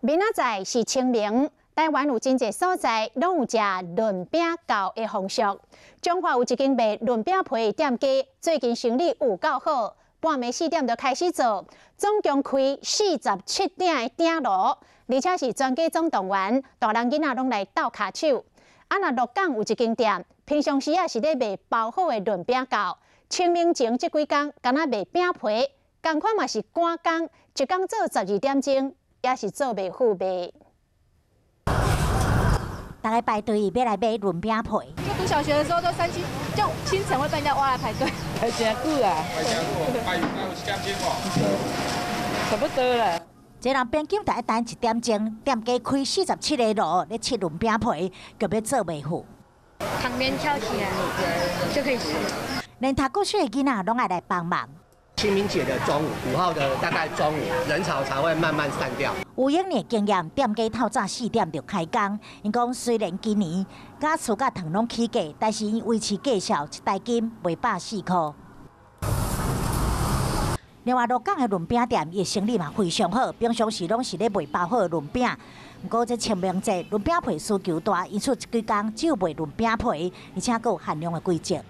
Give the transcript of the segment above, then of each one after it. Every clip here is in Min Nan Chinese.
明仔載是清明，台灣有真濟所在攏有食潤餅醮的風俗。彰化有一間賣潤餅皮的店家，最近生意有夠好，半暝4點就開始做，總共開47鼎的鼎爐，而且是全家總動員，大人囡仔攏來鬥跤手。啊，若鹿港有一間店，平常時仔是咧賣包好的潤餅醮，清明前這幾工，敢若賣餅皮，仝款嘛是趕工，一工做12點鐘。也是做袂赴賣。大家排隊欲來買潤餅皮。就讀小學的時候，都三清就清晨會被人家挖來排隊。排真久啊！排真久，排有一點鐘無？差不多啦。這人平均愛等一點鐘，店家開47個爐咧切潤餅皮，閣欲做袂赴。旁邊跳起來就可以吃。連讀國小的囡仔攏愛來幫忙。清明節的中午，5號的大概中午，人潮才會慢慢散掉。有閒的經驗，店家透早4點就開工。𪜶講雖然今年佮厝佮糖攏起價，但是𪜶維持價數一台斤賣104塊。另外，鹿港的潤餅店，伊生意嘛非常好，平常時攏是咧賣包好的潤餅。毋過這清明節潤餅皮需求大，因此這幾工只有賣潤餅皮，而且閣有限量的規則。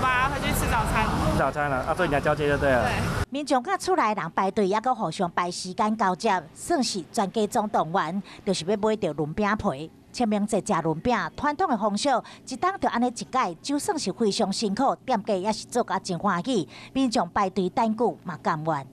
爸回去吃早餐。吃早餐了，啊，做人家交接就對了。對。民眾佮厝內人排隊，猶閣互相排時間交接，算是全家總動員，就是欲買著潤餅皮。清明節食潤餅，傳統的風俗，一冬就按呢一擺，就算是非常辛苦，店家也是做甲真歡喜。民眾排隊等久嘛甘願。